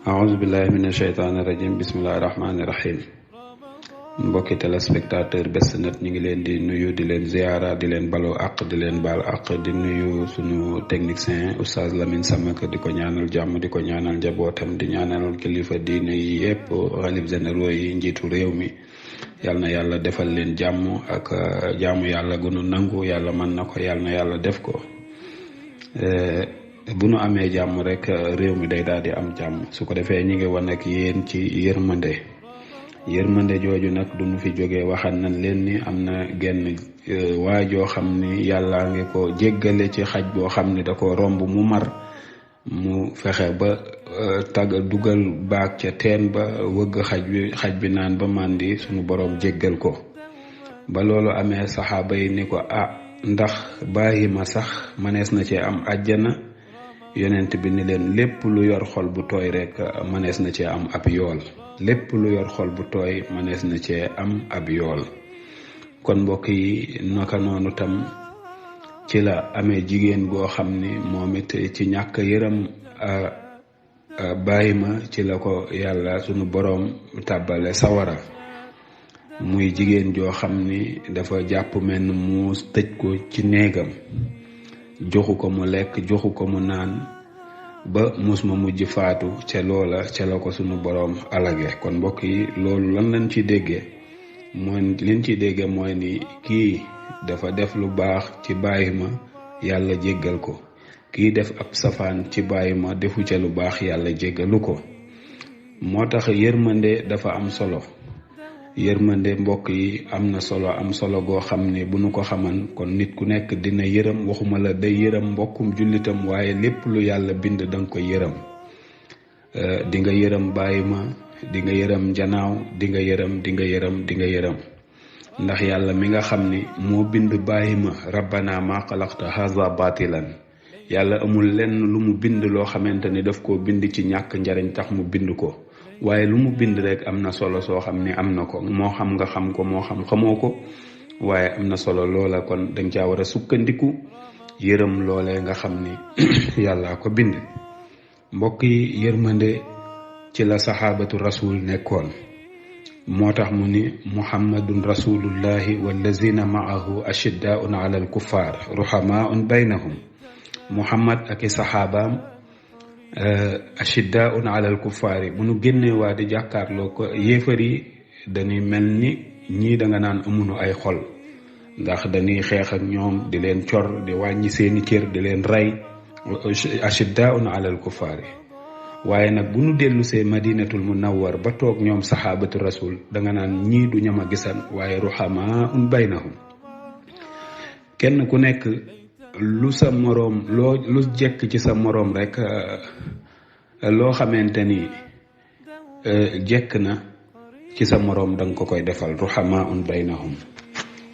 aouzu billahi min asheytaani rajim bismillahi rahmaani rahim mbokki téléspectateur Best Net ñu ngi leen di nuyu di leen ziara di leen baloo àq di leen baal àq di nuyu suñu technicien oustaz Lamine Samaka di ko ñaanal jàmm di ko ñaanal njabootam di ñaanal kilifa diine yi yëpp xalif généraux yi njiitu réew mi yal na yàlla defal leen jàmm ak jaamu yàlla gunu nangu yàlla mën na ko yal na yàlla def ko bu nu amee jàmm rek réew mi day daal di am jàmm su ko defee ñi ngi wan ak yéen ci yërmande jooju nag du nu fi jógee waxal nañ leen ni am na genn waajoo xam ni yàllaa ngi ko jéggale ci xaj boo xam ni da ko romb mu mar mu fexe ba dugal baag ca teen ba wëgg xaj bi naan ba màndi sunu boroom jéggal ko ba loolu amee saxaaba yi ni ko ndax bàyyi ma sax mënees na cee am àjjana yonent bi ni leen lépp lu yor xol bu tooy rek mënees na cee am ab yool lépp lu yor xol bu tooy mënees na cee am ab yool kon mbokk yi naka noonu tam ci la amee jigéen goo xam ni moom it ci ñàkk yërëm bàyyi ma ci la ko yàlla sunu boroom tàbbale sawara muy jigéen joo xam ni dafa jàpp menn muus tëj ko ci néegam joxu ko mu lekk joxu ko mu naan ba muus ma mujj faatu ca la ko sunu boroom alage kon mbokk yi loolu lan lañ ci déggee mooy ni kii dafa def lu baax ci bàyyi ma yàlla jéggal ko kii def ab safaan ci bàyyi ma defu ca lu baax yàlla jéggalu ko moo tax yërmande dafa am solo yërmande mbokk yi am solo goo xam ne bu nu ko xaman kon nit ku nekk dina yërëm waxuma la day yërëm mbokkum jullitam waaye lépp lu yàlla bind danga ko yërëm di nga yërëm bàyyi ma di nga yërëm njanaaw di nga yërëm ndax yàlla mi nga xam ni moo bind bàyyi ma rabbana ma xalaqta haza batilan yàlla amul lenn lu mu bind loo xamante ni daf koo bind ci ñàkk njariñ tax mu bind ko waaye lu mu bind rek am na solo soo xam ni am na ko moo xam nga xam ko moo xam xamoo ko waaye am na solo loola kon danga caa war a sukkandiku yërëm loolee nga xam ni yàllaa ko bind mbokk yi yërmande ci la saxaabatu rasul nekkoon moo tax mu ni muhammadun rasulullahi wallazina maahu ashiddaun ala alkuffar ruhamaun baynahum muhammad ak i saxaabaam ashiddaun ala alkuffari bu nu génnee waa di jàkkaarloo ko yéefar yi dañuy mel ni ñii da nga naan amunu ay xol ndax dañuy xeex ak ñoom di leen cor di wàññi seeni cër di leen rey ashiddaun ala alkuffari waaye nag bu nu dellusee madinatul munawwar ba toog ñoom saxaabatu rasul da nga naan ñii du ñama gisan waaye ruhamaun baynahum kenn ku nekk lu sa moroom lu jekk ci sa moroom rek loo xamante ni jekk na ci sa moroom danga ko koy defal ruhamaun baynahum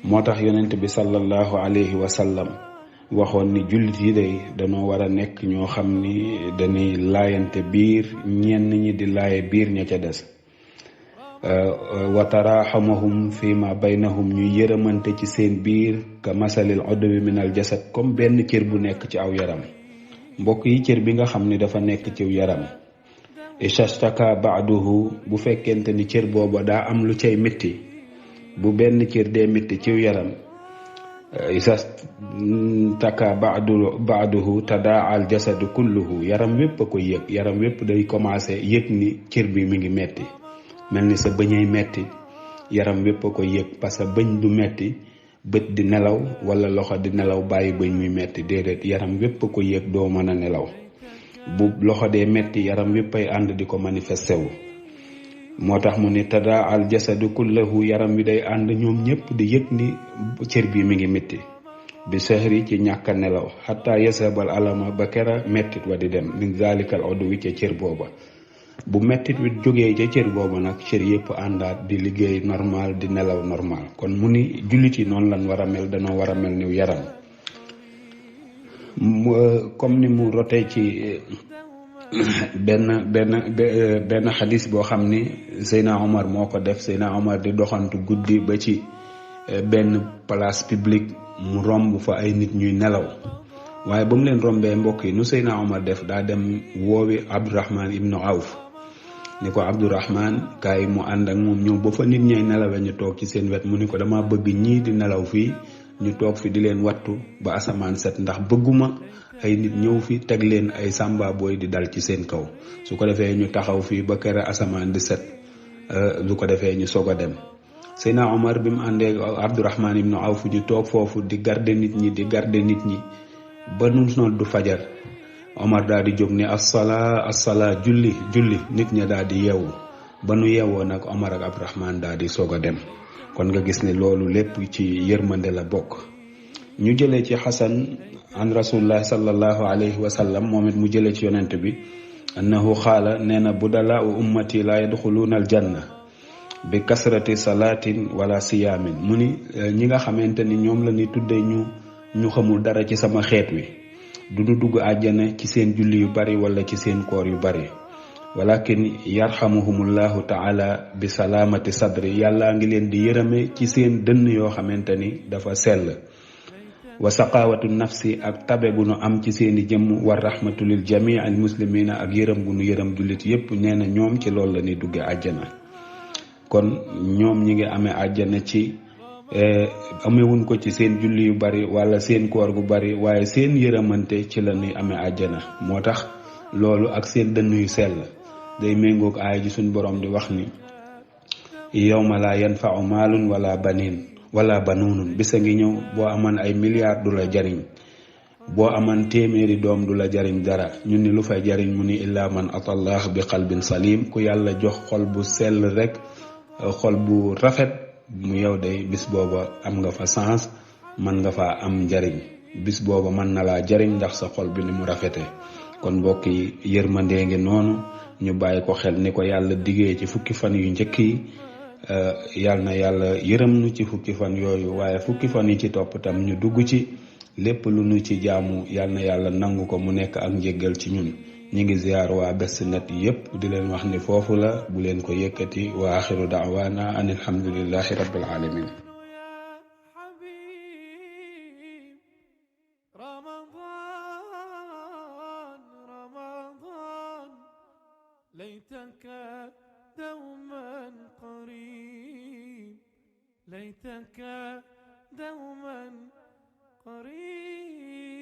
moo tax yonent bi sallallahu alayhi wa sallam waxoon ni jullit yi day dañoo war a nekk ñoo xam ni dañuy laayante biir ñenn ñi di laaye biir ña ca des wa taraxamahum fi ma baynahum ñuy yërëmante ci seen biir ka masalil odwi min al jasad comme benn cër bu nekk ci aw yaram mbokk yi cër bi nga xam ni dafa nekk ci yaram ishastaka ba'duhu bu fekkente ni cër booba daa am lu cay métti bu benn cër dee métti ci yaram ishastaka ba'duhu tadaa al jasadu kulluhu yaram wépp a koy yëg yaram wépp day commencé yëg ni cër bi mi ngi metti mel ni sa bëñay metti yaram wépp a koy yëg parce que bëñ du metti bët di nelaw wala loxo di nelaw bàyyi bëñ muy metti déedéet yaram wépp a koy yëg doo mën a nelaw bu loxo dee metti yaram wépp ay ànd di ko manifesté wu moo tax mu ni tadaa al jasadu kullahu yaram wi day ànd ñoom ñëpp di yëg ni cër bi mi ngi metti bi sahri ci ñàkk a nelaw xataa yasabal alama ba kera mettit wa di dem min zalikal oddu wi ca cër booba bu mettit wi jógee ca cër boobu nag cër yëpp àndaat di liggéey normal di nelaw normal kon mu ni jullit yi noonu lan war a mel danoo war a mel ni yaram comme ni mu rotee ci benn xadis boo xam ni Seyna Omar moo ko def Seyna Omar di doxantu guddi ba ci benn place publique mu romb fa ay nit ñuy nelaw waaye ba mu leen rombee mbokk yi nu Seydina Omar def daa dem woowi Abdurahman ibnu Awf ni ko Abdurahman kaay mu ànd ak moom ñëw ba fa nit ñay nelawe ñu toog ci seen wet mu ni ko dama bëgg ñii di nelaw fii ñu toog fi di leen wattu ba asamaan set ndax bëgguma ay nit ñëw fi teg leen ay sàmba booy di dal ci seen kaw su ko defee ñu taxaw fii ba kere asamaan di set su ko defee ñu soog a dem. Seydina Omar bi mu àndee Abdurahman ibnu Awf ñu toog foofu di garder nit ñi ba nu noddu fajar Omar daal di jóg ne assalaa julli nit ña daal di yeewu ba nu yeewoo nag Omar ak Abdurahman daal di soog a dem. kon nga gis ne loolu lépp ci yërmande la bokk. ñu jëlee ci Xasan an rasulullah sallallahu alayhi wa sallam moom it mu jëlee ci yonent bi annahu xaala nee na budala u ummati la yadxuluuna aljanna bi kasrati salaatin wala siyaamin mu ni ñi nga xamante ni ñoom la ni tudde ñu xamul dara ci sama xeet wi du ñu dugg àjjana ci seen julli yu bari wala ci seen koor yu bari walakin yarhamuhumullahu taala bi salaamati sadri yàlla ngi leen di yërëme ci seen dënn yoo xamante ni dafa sell wa saqaawatu nafsi ak tabe gu nu am ci seeni jëmm wa rahmatu lil jamii al muslimina ak yërëm gu nu yërëm jullit yépp nee na ñoom ci loolu la ñuy dugge àjjana. kon ñoom ñi ngi amee àjjana ci amewuñ ko ci seen julli yu bari wala seen koor gu bari waaye seen yërëmante ci la ñuy amee àjjana. moo tax loolu ak seen dënn yu sell day méngoog aaya ji suñ borom di wax ni yawma laa yanfa'u maalun wala banuunun bisa ngi ñëw boo amoon ay milliards du la jariñ boo amoon téeméeri doom du la jariñ dara ñun ni lu fay jariñ mu ni illaa man atallah bi qalbin salim ku yàlla jox xol bu sell rek xol bu rafet mu yow day bis booba am nga fa sens mën nga fa am njariñ bis booba mën na laa jariñ ndax sa xol bi ni mu rafete. kon mbokk yi yërmandee ngi noonu ñu bàyyi ko xel ni ko yàlla diggee ci fukki fan yu njëkk yi yàlla na yàlla yërëm nu ci fukki fan yooyu waaye fukki fan yi ci topp tam ñu dugg ci lépp lu nu ci jaamu yàlla na yàlla nangu ko mu nekk ak njéggal ci ñun. ñi ngi ziyaar waa Best Net yépp di leen wax ni foofu la bu leen ko yëkkati wa axiru da'waana an alhamdulillahi rabbil alamin. ليتك دوما قريب ليتك دوما قريب